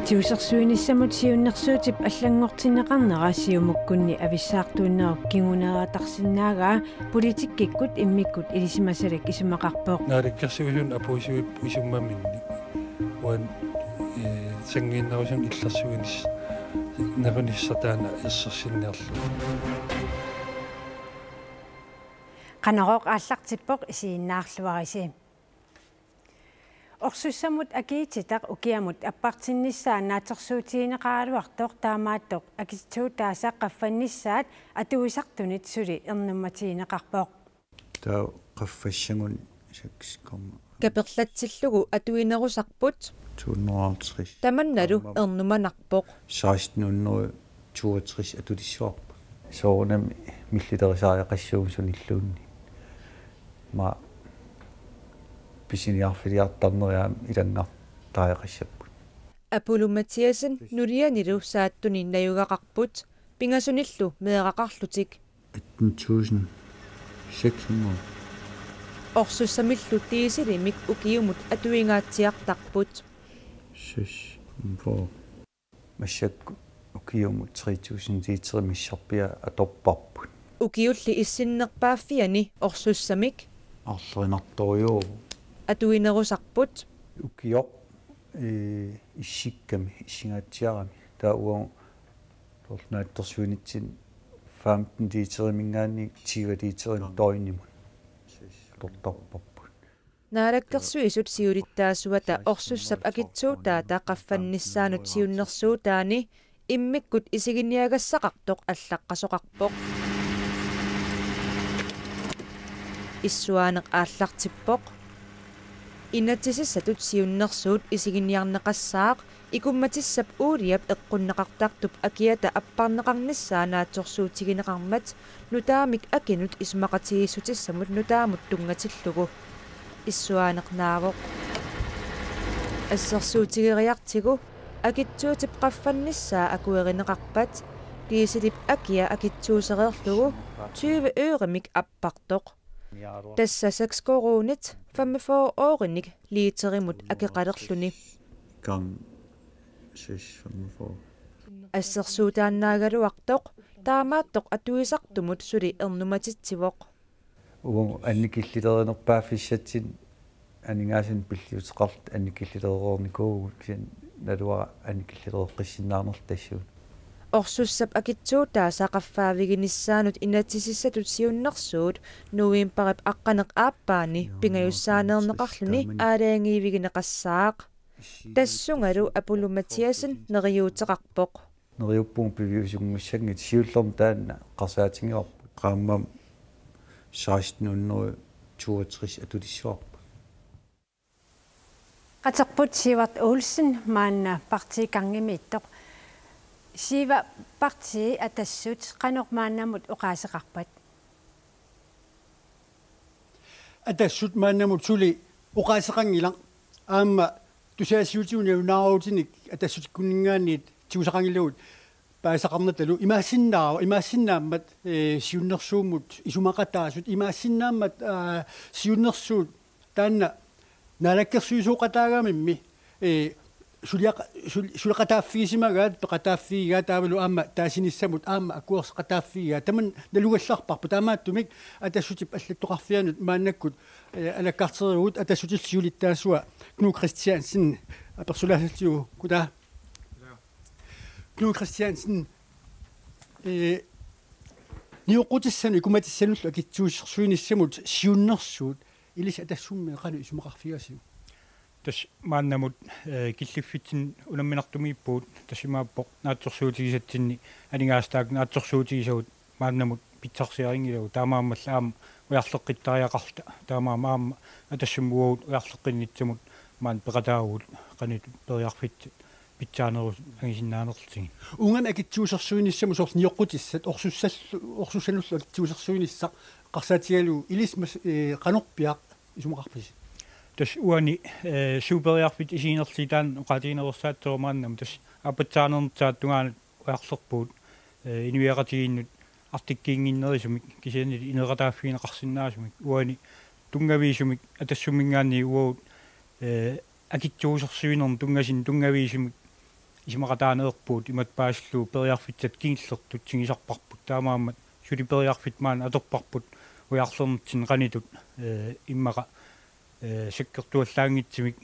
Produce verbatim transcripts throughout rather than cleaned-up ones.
Atuisersuinissamut siunnersuutip allanngortinneqarnera Siumukkunni avissaartuunnerup kinguneertarsinnaagaa politikkikkut immikkut ilisimasalak isumaqarpoq. Naalakkersuisut apuusuipput isummaminnik. Uani, eh, sanngiinnerusumik illersuinis-, nerunissaq taanna ersersinniarlugu. Qanorooq aallartippoq, isiginnaarluarisi. Orsussamut akiitsitaq ukiamut appartinnissaa naatsorsuutigineqaraluartoq, taamaattoq akitsuutaasa qaffannissaat atuisartunit suli ernummatigineqarpoq. Taava qaffassagut seks komma. Kaperlatsillugu atuinerusarput. To hundrede og halvtreds. Tamannalu ernumanarpoq. Seksten hundrede toogtres atulissuarput. Soorunami millilerisariaqassuugut sunilluunniit. Aamma pisiniarfiliartarneriarlugit ilanngartariaqassapput. Apulu Mathiassen nulianilu saattuni najugaqarput, pingasunillu meeraqarlutik. Atten tusind seks hundrede. Orsussamillu dieselimik ukiumut atuingaatsiartarput. Seks hundrede. Massakkut ukiumut tre tusind literit missarpiaat atorparput. Ukiulli issinnerpaaffiani Orsussamik arlerinartorujuuvoq. Atuinerusarput. Ukioq, ee, issikkami, issingaatsiarami. Taava uagut tornaattorsuinitsin femten literiminngaanniit tyve literimik døgnimut atortarparput. Naalakkersuisut siulittaasuata Orsussap akitsuutaata qaffannissaanut siunnersuutaani immikkut isiginiagassaqartoq allaqqasoqarpoq. Issuaaneq aallartippoq. Inatsisissatut siunnersuut isiginiarneqassaaq Ikummatissap Uuliap eqqunneqartartup akiata apparneqarnissaa naatsorsuutigineqarmat nutaamik akinut isumaqatigiissutissamut nutaamut tunngatillugu. Issuaaneq naavoq. Assersuutigeriartigu akitsuutip qaffannissaa akuerineqarpat, dieselip akia akitsuusereerlugu tyve ørimik appartoq. Tassa seks koruunit femogfyrre ørinik literimut akeqalerluni. Gange seks femogfyrre. Assersuutaannaagaluartoq taamaattoq atuisartumut suli ernumatitsivoq. Uagut annikillilerinerpaaffissatsinni aningaasanik pilliuteqarluta annikillilereernikuuvugut, kisianni naluara annikillilereqqissinnaanerluta tassuuna. Orsussap akitsuutaasa qaffaaviginissaanut inatsisissatut siunnersuut novembarip aqqaneq aappaani pingajussaaneerneqarluni aalajangiivigineqassaaq. Tassungalu Apulu Mathiassen neriuuteqarpoq. Neriuppunga piviusunngussanngitsoq, siullermik taanna eqqarsaatigivarput. Qaammammut seksten hundrede toogtres atulissuarput. Qaterput Sivert Olsen, maanna Partii Gangimiittoq. Siva, partii Atassut qanoq maannamut oqaaseqarpat? Atassut maannamut suli oqaaseqanngilaq. Aamma tusagassiuutitigut nalunaaruutinik Atassutikkunninngaanniit tigusaqanngilagut paasisaqarnatalu, imaassinnaavoq, imaassinnaammat, ee, siunnersuummut isumaqataasut, imaassinnaammat, aa, siunnersuut taanna naalakkersuisooqataagamimmi, ee, suliaqa-, sul-, suleqataaffigisimagaat, peqataaffigigaat taavalu aamma taasinissamut aamma akuerseqataaffigigaat. Tamanna nalugallarparput. Taamaattumik Atassutip allattoqarfianut maannakkut, ee, alakkarterivugut. Atassutip siulittaasua Knud Kristiansen apersulaassutigu. Goddag. Knud Kristiansen, ee, nioqqutissanut ikummatissanullu akitsuusersuinissamut siunnersuut ilissi Atassummi qanoq isumaqarfigisiuk? Tassa maannamut, ee, killiffitsinni unamminartumiippugut, tassa imaappoq naatsorsuutigisatsinni aningaasat taakku naatsorsuutigisagut maannamut pitsarsiarinngilagut, taamaammallu aamma ujarleqqittariaqarluta, taamaammat aamma Atassummi uagut ujarleqqinnissamut maani peqataavugut qanoq periarfissat pitsaanerusut angisinnaanerlutigit. Uunga akitsuusersuinissamut soorlu nioqqutissat, orsussallu-, orsussanullu akitsuusersuinissaq eqqarsaatigalugu ilissi mas-, ee, qanorpiaq isumaqarpisi? Tassa uani, ee, suut periarfissat isiginerlutigit taanna oqaatigineqassaaq, maannamut tassa aappatsaarnersaata tungaanut ujarlerpugut, ee, inuiaqatigiinnut artikkiinnginnerusumik kisiannili ineqataaffigineqarsinnaasumik. Uani tunngaviusumik Atassumminngaanniit uagut, ee, akitsuusersuinermut tunngasunut tunngaviusumik Isumaqataaneerpugut imatut paasillugu periarfissat kingullertut tigusarparput. Taamaammat suli periarfissat maani atorparput ujarlernitsinni qanitut, eh, immaqa, eh, sakkortuallaanngitsumik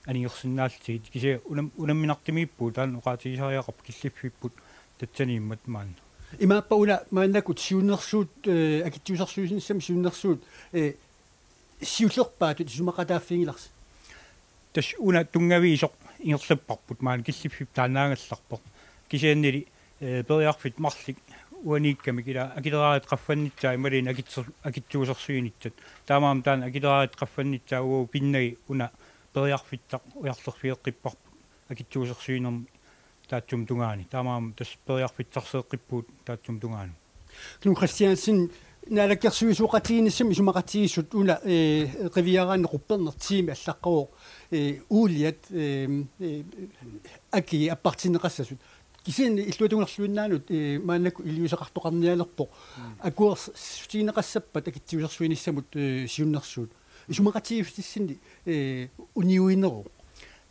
anigorsinnaallutigit. Kisianni unam-, unamminartumiippugut, taanna oqaatigisariaqarpoq killiffipput tassaniimmat maanna. Imaappa una maannakkut siunnersuut, eh, akitsuusersuinissamut siunnersuut, eh, siullerpaatut isumaqataaffiginngilarsi? Tassa una tunngaviisoq ingerlapparput maani killiffipput taannaagallarpoq. Kisiannili, eh, periarfissat marluk uaniikkamik ila akileraarutit qaffannissaat imaluunniit akitser-, akitsuusersuinissat. Taamaammat taanna akileraarutit qaffannissaat uagut pinnagit una periarfissaq ujarlerfigeqqipparput akitsuusersuinermi taassuma tungaani. Taamaammat tassa periarfissarseeqqippugut taassuma tungaanut. Knud Kristiansen, naalakkersuisooqatigiinnissamut isumaqatigiissut una, eh, qiviaraanni quppernertiimi allaqqavoq, eh, uuliat, eh, eh, akii appartinneqassasut. Kisianni illuatungerluinnaanut, eh, maannakkut iliuuseqartoqarnialerpoq. Mm. Akuersissutigineqassappat akitsuusersuinissamut, eh, siunnersuut. Isumaqatigiissutissinni, eh, uniuineruvoq.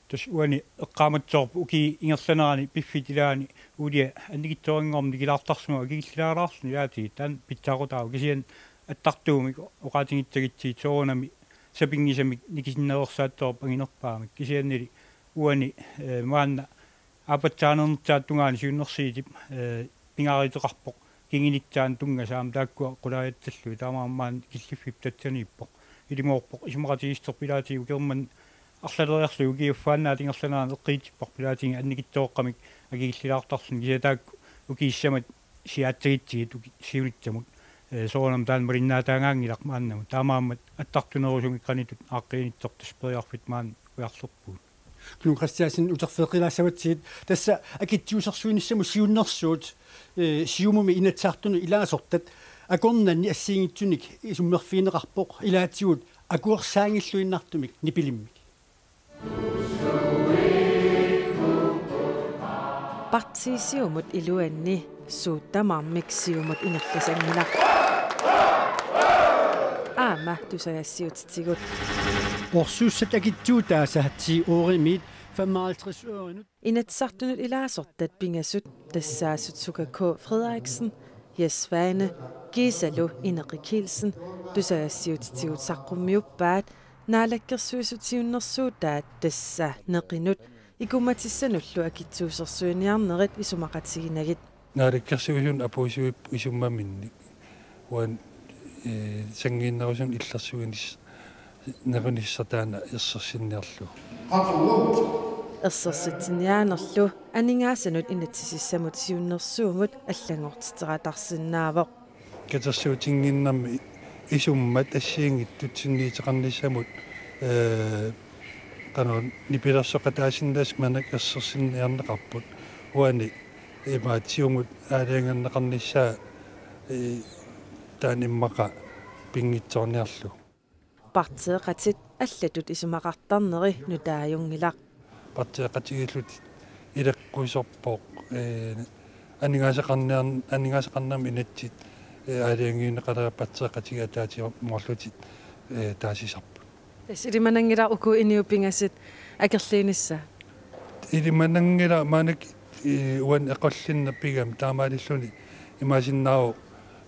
Tassa uani eqqaamatsoorpoq ukiup ingerlanerani piffissap ilaani uulia annikitsuaranngormat nikilaartarsimavoq akikillilaarlaarluni ilaatigut, taanna pitsaaqutaavoq, kisianni attartuumik oqaatigissagutsigit soorunami sapinngisamik nikisinnaveersaattorput anginerpaamik. Kisiannili uani, eh, maanna aappassaanernissaata tungaani siunnersuutip, eh, pingaaruteqarpoq kingunissaanut tunngasut aamma taakkua qulaajatsallugit, taamaammat maani killiffipput tassaniippoq. Ilumoorpoq isumaqatigiissuterput ilaatigut ukiormanna arlaleriarlugu ukiup affaannaata ingerlanerani eqquitsipparput ilaatigut annikitsuaqqamik akikillilaartarluni, kisianni taakku ukiut sisamat siaatsagutsigit uki-, siunissamut, eh, soorunami taanna malinnaataagaanngilaq maannamut. Taamaammat attartunerusumik qanitut aaqqiinitsortut periarfissat maani ujarlerpugut. Knud Kristiansen, uterfigeqqilaassavatsigut. Tassa akitsuusersuinissamut siunnersuut, eh, Siumumi Inatsisartunut ilaasortat akornanni assigiinngitsunik isummerfigineqarpoq, ilaatigut akuersaanngilluinnartumik nipilimmik. Partii Siumut iluanni suut tamarmik Siumut ingerlasanngilaq. Aamma tusagassiuutitigut. Orsuussat akitsuutaasa ti-euremiit femoghalvtreds øreinut. Inatsisartunut ilaasortat pingasut tassaasut Suka K. Frederiksen, Jes Svane, kiisalu Ineqi Kielsen tusagassiuutitigut saqqummiuppaat Naalakkersuisut siunnersuutaat tassa neqinut ikumatissanullu akitsuusersuiniarnerit isumaqatiginagit. Naalakkersuisuni apuussuipput isummaminnik uani, eh, sanngiinnerusunik illersuinis-, -nerunissaq taanna ersersinniarlugu. Ersersitsiniaanerlu aningaasanut inatsisissamut siunnersuummut allanngortitseratarsinnaavoq. Katersuutinnginnermi isummat assigiinngitsut sunniuteqarnissamut, eh, qanoq nipilersoqataasinnaasut maannakkut ersersinniarneqarput. Uani imaattumik Siumut aalajangerneqarnissaa, eh, taanna immaqa pinngitsoorniarlugu. Partiiqatit allatut isumaqartarneri nutaajunngilaq. Partiiqatigiillutik ileqqusorpoq, eh, aningaasaqarniarn-, aningaasaqarnermi inatsit, eh, aalajangiunneqaleriarput partiiqatigiit ataatsimoorlutik, eh, taasisarput. Tassa ilimananngilaq uku inuit pingasut akerliinissaat. Ilimananngilaq maannakkut, eh, uani eqqorluinnaq pigami taamaalilluni imaassinnaavoq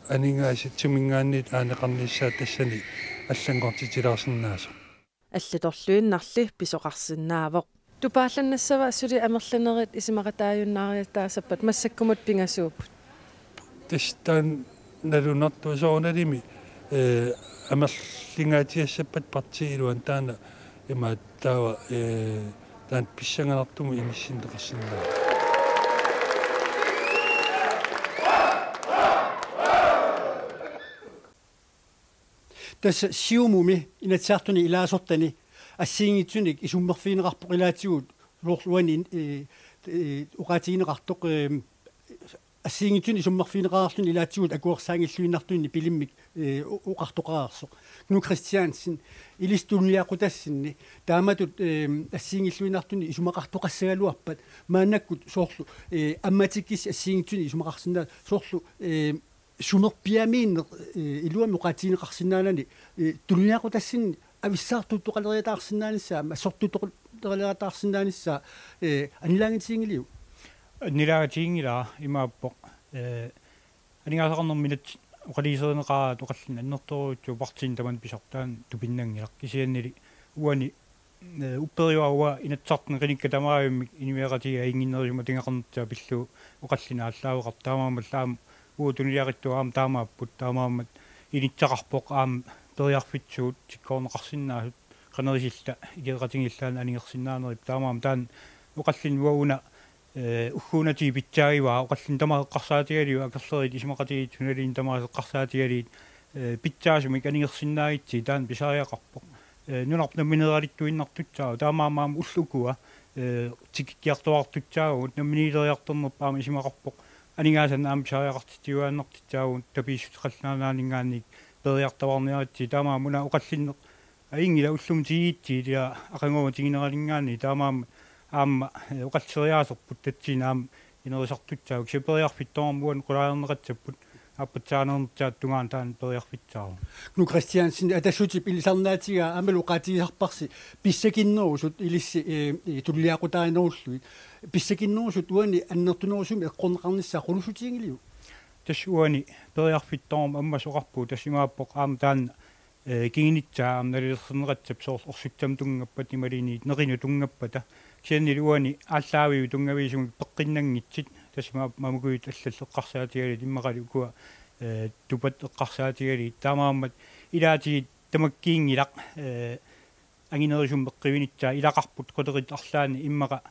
aningaasat suminngaanniit aaneqarnissaat tassani allanngortitilaarsinnaasoq. Allatorluinnarli pisoqarsinnaavoq. Tupaallannassava suli amerlanerit isumaqataajunnaariataassappat massakkumut pingasuupput? Tassa taanna nalunartoq soorunalimi, eh, amerlingaatsiassappat partiit iluanni taanna imaattoq taava, eh, taanna pissanganartumik inissinneqarsinnaavoq. Tassa Siumumi Inatsisartuni ilaasortani assigiinngitsunik isummerfigineqarpoq ilaatigut soorlu uani, eh, eh, oqaatigineqartoq, eh, assigiinngitsunik isummerfigineqarluni ilaatigut akuersaanngilluinnartunik nipilimmik, eh, o-, oqartoqareersoq. Knud Kristiansen, ilissi tulliaqutassinni taamatut, eh, assigiinngilluinnartunik isumaqartoqassagaluarpat maannakkut soorlu, eh, ammatikkissi assigiinngitsunik isumaqarsinnaasut soorlu, eh, sumerpiamiinneq, eh, iluamik oqaatigineqarsinnaanani, eh, tulliaqutassinni avissaartuuttoqaleriataarsinnaanissaa, aamma assortuuttoqaleriataarsinnaanissaa, eh, annilaanngitiginngiliuk? Annilaatiginngilara imaappoq, eh, aningaasaqarnermut inatsit oqaluuserineqaraat oqallinneq annertoorujussuuvoq, partiini tamanut pisortaat tupinnanngilaq, kisiannili uani, eh, upperiuara uanga Inatsisartuni qinikkat tamaavimmik inuiaqatigiit ajunnginnerusumik atugarnertaa pillugu oqallinneq aallaaveqartoq, taamaammallu aamma uagut tunuliaqutaaqqat aamma taamaapput, taamaammat inissaqarpoq aamma periarfissat tikkoorneqarsinnaasut, qanoq isilluta ikioqatigiillaannut aningersinnaanerit, taamaammat taanna oqallinneq uanga una, eh, ugguuna tii pitsaagivara, oqallinneq tamaat eqqarsaatigalugu akerleriit isumaqatigiit sunaluunniit tamaasa eqqarsaatigalugit, eh, pitsaasumik aningersinnaagutsigit taanna pisariaqarpoq. Eh, nunarput nammineeralittuinnartussaavoq, taamaammat aamma ulloq ukua, eh, tikikkiartuaartussaavugut, namminiileriartornerput aamma isumaqarpoq aningaasanik aamma pisariaqartitsiuaannartussaavugut, tapiissuteqallarnaaninngaanniit periartavarniaritsi, taamaammat una oqallinneq ajunngilaq ullumi tigigutsigu, ila aqaguani tiguneraninngaanniit, taamaammat aamma, eh, oqalleriaaserput tassani aamma inerisartussaavoq, kisianni periarfissat tamarmik uani qulaajarneqassapput, aappassaanernissaata tungaanut taanna periarfissaavoq. Knud Kristiansen, Atassutip ilisarnaatigaa aammalu oqaatigisarparsi pissakinnerusut ilissi, eh, eh, tulliaqutarinerullugit. Pissakinnerusut uani annertunerusumik eqqorneqarnissaat qunussutiginngiliuk? Tassa uani periarfissat tamarmik ammassat oqarpugut, tassa imaappoq aamma taanna, eh, kingunissaa aamma nalilersorneqassapput, soorlu orsuttamut tunngappata imaluunniit neqinut tunngappata. Kisiannili uani aallaaviup tunngaviusumik peqqinnanngitsut, tassa ma-, mamakujut allallu eqqarsaatigalugit, immaqalu ukua, eh, tupat eqqarsaatigalugit, taamaammat ilaatigut tamakkiinngilaq, eh, anginerusumik eqquinissaa, ilaqarput qulequttat arlaanni immaqa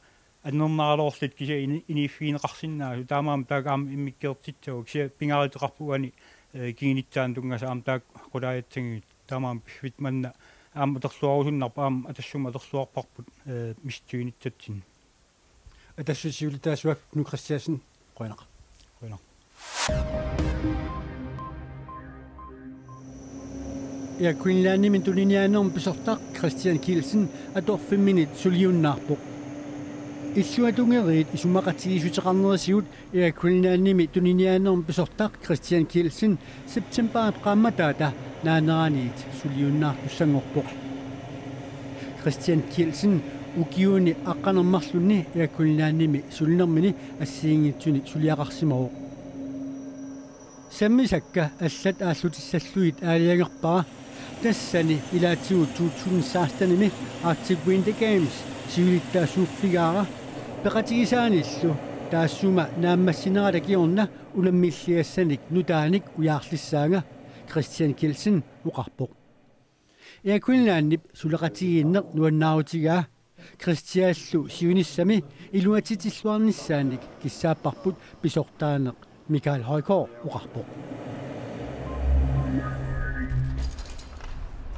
annernaraluarlutik kisianni ini-, iniiffigineqarsinnaasut, taamaammat taakku aamma immikkoortissavagut, kisianni pingaaruteqarpoq uani, eh, kingunissaanut tunngasut aamma taakku qulaajuttussaagut, taamaammat piffissaq manna aamma atorluarusunnarpoq, aamma Atassumut atorluarparput, eh, misissuinissatsinni. Atassut siulittaasuat Knud Kristiansen, qujanaq. Qujanaq. Air Greenlandimi tuniniaanermut pisortaq Kristian Kielsen atorfimminit suliunnaarpoq. Illuatungeriit isumaqatigiissuteqarnerisigut Air Greenlandimi tuniniaanermut pisortaq Kristian Kielsen septembarip qaammataata naaneraniit suliunnaartussanngorpoq. Kristian Kielsen ukiuni aqqaneq-marlunni Air Greenlandimi sulinermini assigiinngitsuni suliaqarsimavoq. Sammisakka allat aallutissallugit aalajangerpara. Tassani ilaatigut to tusind sekstenimi Arctic Winter Games siulittaasuuffigaara, peqatigisaanillu taassuma naammassinerata kingorna unammilligassanik nutaanik ujaarlissaanga, Kristian Kielsen oqarpoq. Air Greenlandip suleqatigiinneq nuannaarutigaa, Kristiallu siunissami iluatsitilluarnissaanik kissaapparput pisortaaneq, Michael Højgaard oqarpoq.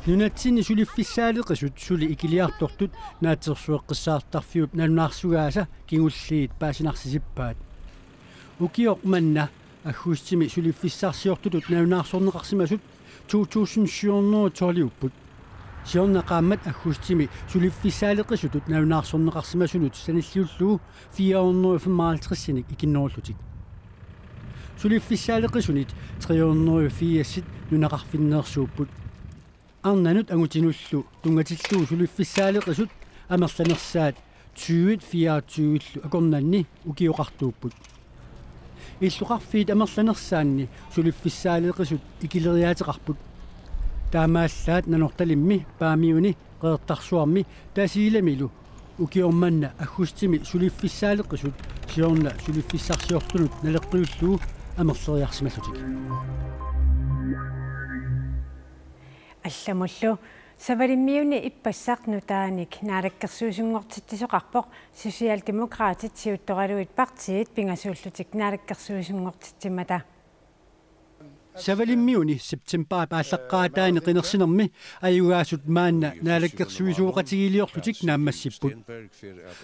Nunatsinni suliffissaaleqisut suli ikiliartortut Naatsorsueqqissaartarfiup nalunaarsugaasa kingulliit paasinarsisippaat. Ukioq manna aggustimi suliffissarsiortutut nalunaarsorneqarsimasut to tusind syv hundrede tolviupput. Siorna qaammat aggustimi suliffissaaleqisutut nalunaarsorneqarsimasunut sanilliullugu fire hundrede femoghalvtredsinik ikinnerullutik. Suliffissaaleqisunit tre hundrede firsit nunaqarfinneersuupput. Arnanut angutinullu tunngatillugu suliffissaaleqisut amerlanersaat tyvet fireogtyvillu akornanni ukioqartuupput. Illoqarfiit amerlanersaanni suliffissaaleqisut ikileriaateqarput. Taamaallaat Nanortalimmi, Paamiuni, Qeqertarsuarmi Tasiilamilu ukioq manna aggustimi suliffissaaleqisut siorna suliffissarsiortunut naleqqiullugu amerleriarsimallutik. Allamullu. Savalimmiuni ippassaq nutaanik naalakkersuisunngortitsisoqarpoq, Socialdemokraatit siuttoraluit partiit pingasuullutik naalakkersuisunngortitsimmata. Savalimmiuni septembarip aallaqqaataani qinersinermi ajugaasut maanna naalakkersuisooqatigiiliorlutik naammassipput.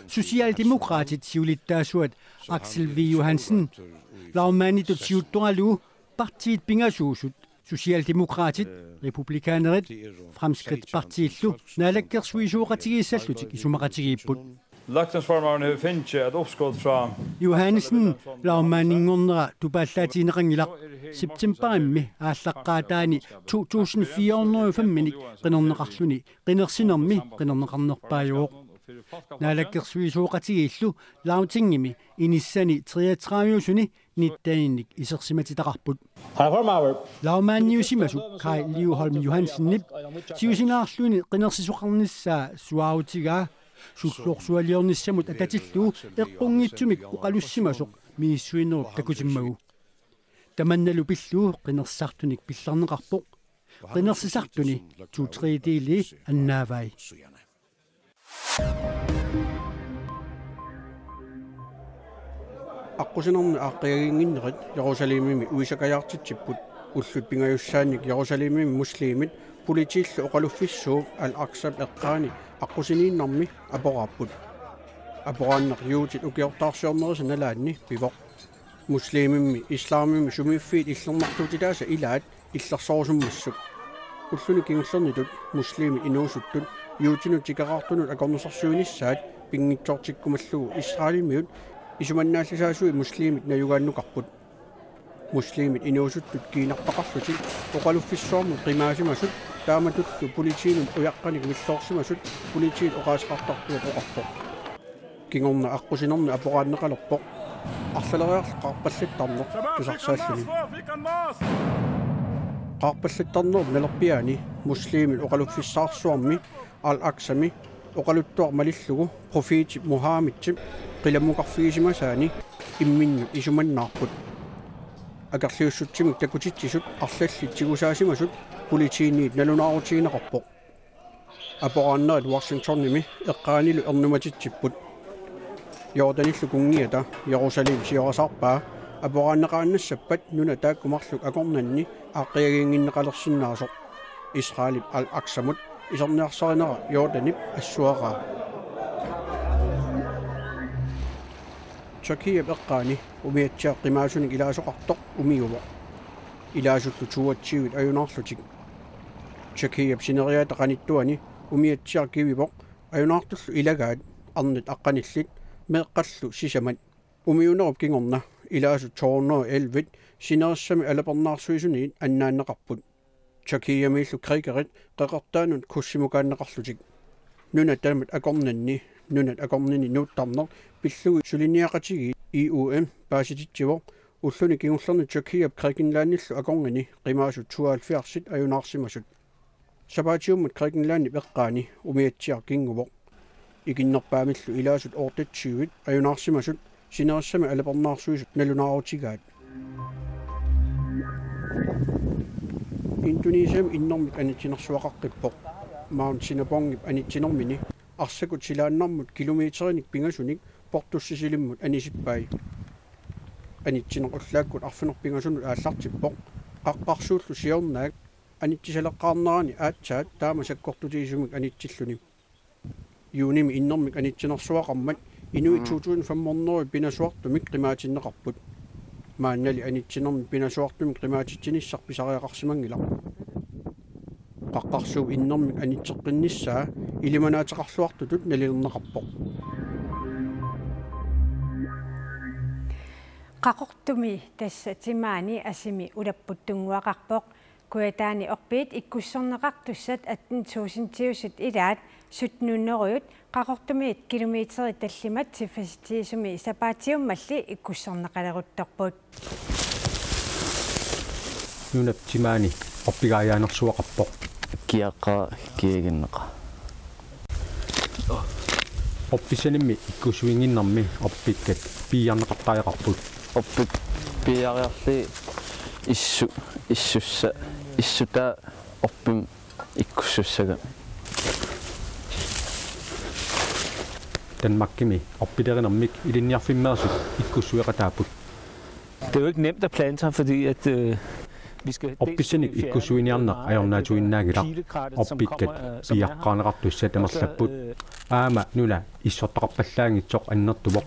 Socialdemokraatit siulittaasuat Axel V. Johansen lagmanditut siuttoralugu partiit pingasuusut, Socialdemokraatit, Republikanerit, Fremskridtspartiillu naalakkersuisooqatigiissallutik isumaqatigiipput. Løgtingsformanden har fået et opskot fra Johansen lagmandinngornera tupaallaatigineqanngilaq, septembarimi aallaqqaataani to tusind fire hundrede og fem-inik qinerneqarluni qinersinermi qinerneqarnerpaajuvoq. Naalakkersuisooqatigiillu Lagtingimi inissani treogtredive-usuni nitten-inik isersimatitaqarput. Lagmandimiusimasoq Kaj Liuholm Johansenip siusinaarluni qinersisoqarnissaa suaarutigaa sullorsualiornissamut atatillugu eqqunngitsumik oqalussimasoq misissuinerup takutimmagu. Tamannalu pillugu qinersisartunik pillarneqarpoq. Qinersisartuni to-tre-deli annaavai. Aqqusinermi aaqqiagiinnginnerit Jerusalemimi uisakajaartitsipput. Ullut pingajussaannik Jerusalemimi muslimit politiillu oqaluffissuup Al-Aqsap eqqaani aqqusiniinnarmi aporaapput. Aporaanneq juutit ukiortaarsiornerisa nalaanni pivoq. Muslimimmi islamimmi sumiiffiit illernartuutitaasa ilaat illersorusummassuk. Ulluni kingullernitut muslimit inuusuttut juutinut tikeraartunut akornusersuinissaat pinngitsoortikkumallugu Israelimiut isumannaallisaasui muslimit najugaannukarput. Muslimit inuusuttut kiinarpaqarlutik oqaluffissuarmut qimaasimasut taamatullu politiinut ujaqqanik milloorsimasut politiit oqaaseqartartuat oqarpoq. Kingorna aqqusinerni aporaanneqalerpoq. Arlaleriarlu qaarpallattarneq tusarsaalluni. Qaarpallattarnerup nalerpiaani muslimit oqaluffissaarsuarmi Al-Aqsami oqaluttuaq malillugu profeetip Muhammadip qilammukarfigisimasaani imminnut isumannaarput. Akerliussutsimik takutitsisut arlallit tigusaasimasut politiiniit nalunaarutigineqarpoq. Aporaannerit Washingtonimi eqqaanilu ernumatitsipput. Jordanillu kunngiata Jerusalem siorasaarpaa aporaanneqaannassappat nuna taakku marluk akornanni aaqqiagiinnginneqalersinnaasoq. Israelip Al-Aqsamut iserniarsarinera Jordanip assuaraa. Tyrkiap eqqaani umiatsiaq qimaasunik ilaasoqartoq umiuvoq. Ilaasullu toogtyvit ajunaarlutik. Tyrkiap sineriaata qanittuani umiatsiaq kivivoq ajunaartullu ilagaat arnat aqqanillit meeqqallu sisamat. Umiunerup kingorna ilaasut to hundrede og elleve sinerissami alapernaarsuisuniit annaanneqarput. Tyrkiamiillu grækerit qeqertaannut kussimukaanneqarlutik. Nunat tamat akornanni, nunat akornanni nuuttarneq pillugu suliniaqatigiit I O M paasititsivoq ulluni kingullerni Tyrkiap Grækenlandillu akornanni qimaasut tooghalvfjerdsit ajunaarsimasut. Sapaatiummat Grækenlandip eqqaani umiatsiaq kinnguvoq. Ikinnerpaamillu ilaasut otteogtyvit ajunaarsimasut sinerissami alapernaarsuisut nalunaarutigaat. Indonesiami innermik anitsinersuaqaqqippoq. Mount Sinabungip anitsinermini arsakut silaannarmut kilometerinik pingasunik portussisilimmut anisippai. Anitsineq ullaakkut arfineq-pingasunut aallartippoq. Qaqqarsuullu siornaak anitsisaleqqaarnerani aatsaat taama sakkortutigisumik anitsilluni. Juunimi innermik anitsinersuaqarmat inuit to tusind fem hundrede pinasuartumik qimaatinneqarput. Maannali anitsinermik pinasuartumik qimaatitsinissaq pisariaqarsimanngilaq. Qaqqarsuup innermik anitseqqinnissaa ilimanaateqarluartutut nalilerneqarpoq. Qaqortumi tassa timaani asimi ulapputtunnguaqarpoq. Kujataani orpiit ikkussorneqartussat atten tusindiusut ilaat sytten hundredet Qaqortumiit kilometerit tallimat siffasitsisumi sapaatiummalli ikkussorneqaleruttorput. Nunap timaani orpigaajaanersuaqarpoq. Kiaqqaa kiaginneqa. Orpissanimmi ikkussuinnginnermi orpikkat piiarneqartariaqarput. Orpik piiariarli issu issussa issutaa orpim ikkussussagami. Danmarkimi orpilerinermik ilinniarfimmeersut ikkussueqataapput. Det er jo ikke nemt at plante sig, fordi at, øh, vi skal dels Orpissanik fjerne, ikkussuiniarneq øh, ajornaatsuinnaanngilaq. Pilekrattet, som orpikkat kommer, øh, som er her. Piaqqaarneqartussat amerlapput. Og så, øh, aamma nuna issortaqarpallaanngitsoq annertuvoq.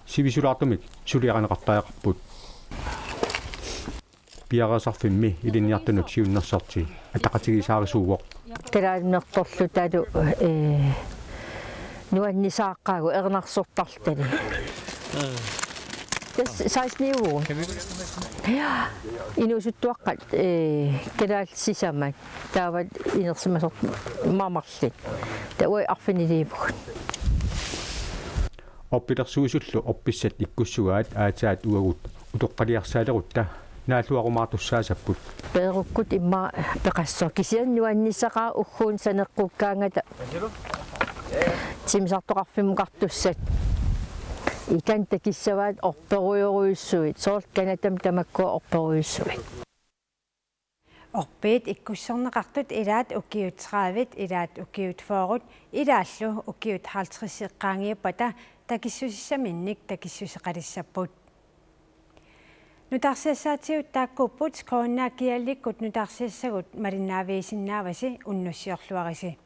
Sivisulaartumik suliarineqartariaqarput. Piareersarfimmi ilinniartunut siunnersorti ataqatigiissaarisuuvoq. Kalaallinertorlu talu, ee, nuannisaaqqaagut erinarsortarlutali. Tassa seksten-iuvugut. Ja. Inuusuttuaqqat, ee, kalaallit sisamat. Taava inersimasoq mamarlit. Taava arfiniliivugut. Orpilersuisullu orpissat ikkussugaat aatsaat uagut utoqqaliarsaalerutta naalluarumaartussaasapput. Peerukkut immaqa peqassasoq, kisianni nuannissaqaaq ugguuna saneqqukkaangata timmisartoqarfimmukartussat. Ikanneq takissavaat orperujorujussuit, soorlu Canadami tamakkua orperujussuit. Orpiit ikkussorneqartut ilaat ukiut tredive, ilaat ukiut fyrre, ilaallu ukiut halvtreds eqqaangiuppata takissusissaminnik takissuseqalissapput. Nutaarsiassaatigut taakkuupput. K N R-kk kiallikkut nutaarsiassagut malinnaavigisinnaavasi unnussiorluarisi.